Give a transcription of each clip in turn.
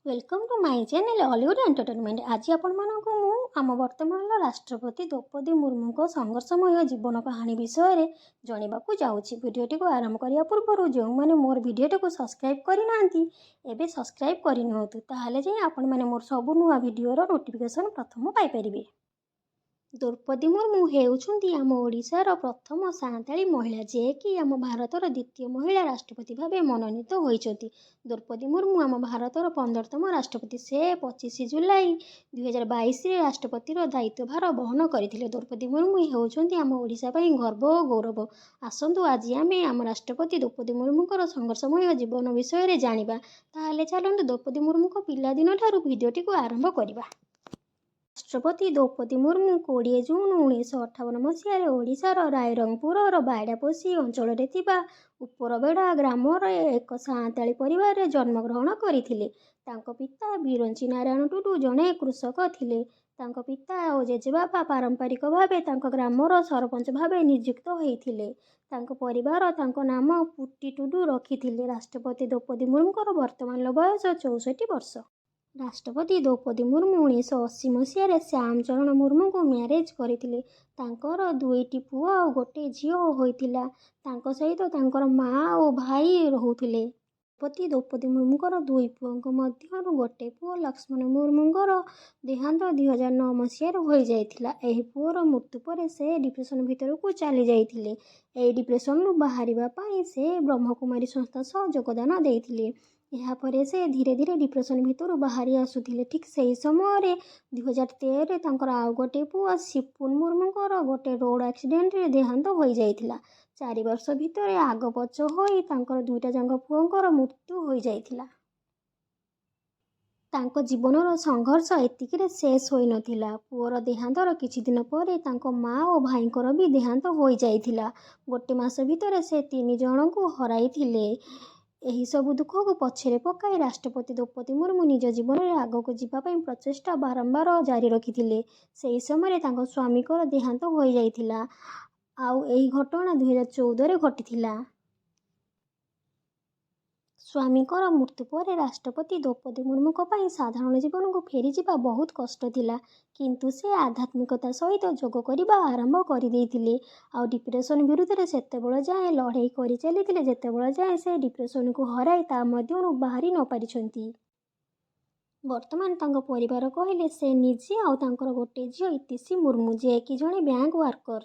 Welcome to my channel Ollywood Entertainment। ଆଜି ଆପଣମାନଙ୍କୁ ମୁଁ ଆମ ବର୍ତ୍ତମାନର ରାଷ୍ଟ୍ରପତି ଦ୍ରୌପଦୀ ମୁର୍ମୁଙ୍କ ସଂଘର୍ଷମୟ ଜୀବନ କାହାଣୀ ବିଷୟରେ ଜଣାଇବାକୁ ଯାଉଛି। ଭିଡ଼ିଓଟିକୁ ଆରମ୍ଭ କରିବା ପୂର୍ବରୁ ଯେଉଁମାନେ ମୋର ଭିଡ଼ିଓଟିକୁ ସବସ୍କ୍ରାଇବ୍ କରିନାହାନ୍ତି, ଏବେ ସବସ୍କ୍ରାଇବ୍ କରିନିଅନ୍ତୁ। ତାହେଲେ ଯାଇ ଆପଣମାନେ ମୋର ସବୁ ନୂଆ ଭିଡ଼ିଓର ନୋଟିଫିକେସନ୍ ପ୍ରଥମ ପାଇପାରିବେ। ଦ୍ରୌପଦୀ ମୁର୍ମୁ ହେଉଛନ୍ତି ଆମ ଓଡ଼ିଶାର ପ୍ରଥମ ସାନ୍ତାଳୀ ମହିଳା, ଯିଏକି ଆମ ଭାରତର ଦ୍ୱିତୀୟ ମହିଳା ରାଷ୍ଟ୍ରପତି ଭାବେ ମନୋନୀତ ହୋଇଛନ୍ତି। ଦ୍ରୌପଦୀ ମୁର୍ମୁ ଆମ ଭାରତର 15ତମ ରାଷ୍ଟ୍ରପତି। ସେ 25 ଜୁଲାଇ 2022ରେ ରାଷ୍ଟ୍ରପତିର ଦାୟିତ୍ୱଭାର ବହନ କରିଥିଲେ। ଦ୍ରୌପଦୀ ମୁର୍ମୁ ହେଉଛନ୍ତି ଆମ ଓଡ଼ିଶା ପାଇଁ ଗର୍ବ ଓ ଗୌରବ। ଆସନ୍ତୁ, ଆଜି ଆମେ ଆମ ରାଷ୍ଟ୍ରପତି ଦ୍ରୌପଦୀ ମୁର୍ମୁଙ୍କର ସଂଘର୍ଷମୟ ଜୀବନ ବିଷୟରେ ଜାଣିବା। ତାହେଲେ ଚାଲନ୍ତୁ, ଦ୍ରୌପଦୀ ମୁର୍ମୁଙ୍କ ପିଲାଦିନଠାରୁ ଭିଡ଼ିଓଟିକୁ ଆରମ୍ଭ କରିବା। ରାଷ୍ଟ୍ରପତି ଦ୍ରୌପଦୀ ମୁର୍ମୁ 20 ଜୁନ୍ 1958 ମସିହାରେ ଓଡ଼ିଶାର ରାଇରଙ୍ଗପୁରର ବାଇଡ଼ାପୋଷି ଅଞ୍ଚଳରେ ଥିବା ଉପରବେଡ଼ା ଗ୍ରାମର ଏକ ସାନ୍ତାଳୀ ପରିବାରରେ ଜନ୍ମଗ୍ରହଣ କରିଥିଲେ। ତାଙ୍କ ପିତା ବିରଞ୍ଚି ନାରାୟଣ ଟୁଡୁ ଜଣେ କୃଷକ ଥିଲେ। ତାଙ୍କ ପିତା ଓ ଜେଜେବାପା ପାରମ୍ପରିକ ଭାବେ ତାଙ୍କ ଗ୍ରାମର ସରପଞ୍ଚ ଭାବେ ନିଯୁକ୍ତ ହୋଇଥିଲେ। ତାଙ୍କ ପରିବାର ତାଙ୍କ ନାମ ପୁଟି ଟୁଡୁ ରଖିଥିଲେ। ରାଷ୍ଟ୍ରପତି ଦ୍ରୌପଦୀ ମୁର୍ମୁଙ୍କର ବର୍ତ୍ତମାନର ବୟସ 64 ବର୍ଷ। ରାଷ୍ଟ୍ରପତି ଦ୍ରୌପଦୀ ମୁର୍ମୁ 1980 ମସିହାରେ ଶ୍ୟାମ ଚରଣ ମୁର୍ମୁଙ୍କୁ ମ୍ୟାରେଜ୍ କରିଥିଲେ। ତାଙ୍କର ଦୁଇଟି ପୁଅ ଆଉ ଗୋଟେ ଝିଅ ହୋଇଥିଲା। ତାଙ୍କ ସହିତ ତାଙ୍କର ମା ଓ ଭାଇ ରହୁଥିଲେ। ରାଷ୍ଟ୍ରପତି ଦ୍ରୌପଦୀ ମୁର୍ମୁଙ୍କର ଦୁଇ ପୁଅଙ୍କ ମଧ୍ୟରୁ ଗୋଟେ ପୁଅ ଲକ୍ଷ୍ମଣ ମୁର୍ମୁଙ୍କର ଦେହାନ୍ତ 2009 ମସିହାରେ ହୋଇଯାଇଥିଲା। ଏହି ପୁଅର ମୃତ୍ୟୁ ପରେ ସେ ଡିପ୍ରେସନ୍ ଭିତରକୁ ଚାଲି ଯାଇଥିଲେ। ଏହି ଡିପ୍ରେସନ୍ରୁ ବାହାରିବା ପାଇଁ ସେ ବ୍ରହ୍ମକୁମାରୀ ସଂସ୍ଥା ସହ ଯୋଗଦାନ ଦେଇଥିଲେ। ଏହାପରେ ସେ ଧୀରେ ଧୀରେ ଡିପ୍ରେସନ୍ ଭିତରୁ ବାହାରି ଆସୁଥିଲେ। ଠିକ୍ ସେହି ସମୟରେ 2013ରେ ତାଙ୍କର ଆଉ ଗୋଟେ ପୁଅ ସିପୁନ ମୁର୍ମୁଙ୍କର ଗୋଟେ ରୋଡ଼ ଆକ୍ସିଡେଣ୍ଟରେ ଦେହାନ୍ତ ହୋଇଯାଇଥିଲା। 4 ବର୍ଷ ଭିତରେ ଆଗ ପଛ ହୋଇ ତାଙ୍କର ଦୁଇଟା ଯାକ ପୁଅଙ୍କର ମୃତ୍ୟୁ ହୋଇଯାଇଥିଲା। ତାଙ୍କ ଜୀବନର ସଂଘର୍ଷ ଏତିକିରେ ଶେଷ ହୋଇନଥିଲା। ପୁଅର ଦେହାନ୍ତର କିଛି ଦିନ ପରେ ତାଙ୍କ ମା ଓ ଭାଇଙ୍କର ବି ଦେହାନ୍ତ ହୋଇଯାଇଥିଲା। ଗୋଟେ ମାସ ଭିତରେ ସେ ତିନି ଜଣଙ୍କୁ ହରାଇଥିଲେ। ଏହିସବୁ ଦୁଃଖକୁ ପଛରେ ପକାଇ ରାଷ୍ଟ୍ରପତି ଦ୍ରୌପଦୀ ମୁର୍ମୁ ନିଜ ଜୀବନରେ ଆଗକୁ ଯିବା ପାଇଁ ପ୍ରଚେଷ୍ଟା ବାରମ୍ବାର ଜାରି ରଖିଥିଲେ। ସେହି ସମୟରେ ତାଙ୍କ ସ୍ୱାମୀଙ୍କର ଦେହାନ୍ତ ହୋଇଯାଇଥିଲା। ଆଉ ଏହି ଘଟଣା 2014ରେ ଘଟିଥିଲା। ସ୍ୱାମୀଙ୍କର ମୃତ୍ୟୁ ପରେ ରାଷ୍ଟ୍ରପତି ଦ୍ରୌପଦୀ ମୁର୍ମୁଙ୍କ ପାଇଁ ସାଧାରଣ ଜୀବନକୁ ଫେରିଯିବା ବହୁତ କଷ୍ଟ ଥିଲା। କିନ୍ତୁ ସେ ଆଧ୍ୟାତ୍ମିକତା ସହିତ ଯୋଗ କରିବା ଆରମ୍ଭ କରିଦେଇଥିଲେ ଆଉ ଡିପ୍ରେସନ୍ ବିରୁଦ୍ଧରେ ସେତେବେଳ ଯାଏଁ ଲଢ଼େଇ କରିଚାଲିଥିଲେ, ଯେତେବେଳ ଯାଏଁ ସେ ଡିପ୍ରେସନ୍କୁ ହରାଇ ତା ମଧ୍ୟରୁ ବାହାରି ନପାରିଛନ୍ତି। ବର୍ତ୍ତମାନ ତାଙ୍କ ପରିବାର କହିଲେ ସେ ନିଜେ ଆଉ ତାଙ୍କର ଗୋଟେ ଝିଅ ଇତିଶ୍ରୀ ମୁର୍ମୁ, ଯିଏକି ଜଣେ ବ୍ୟାଙ୍କ ୱାର୍କର।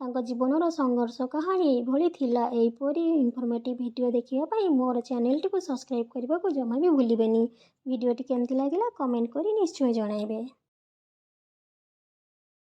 ତାଙ୍କ ଜୀବନର ସଂଘର୍ଷ କାହାଣୀ ଏଇଭଳି ଥିଲା। ଏହିପରି ଇନଫର୍ମେଟିଭ୍ ଭିଡ଼ିଓ ଦେଖିବା ପାଇଁ ମୋର ଚ୍ୟାନେଲଟିକୁ ସବସ୍କ୍ରାଇବ୍ କରିବାକୁ ଜମା ବି ଭୁଲିବେନି। ଭିଡ଼ିଓଟି କେମିତି ଲାଗିଲା, କମେଣ୍ଟ କରି ନିଶ୍ଚୟ ଜଣାଇବେ।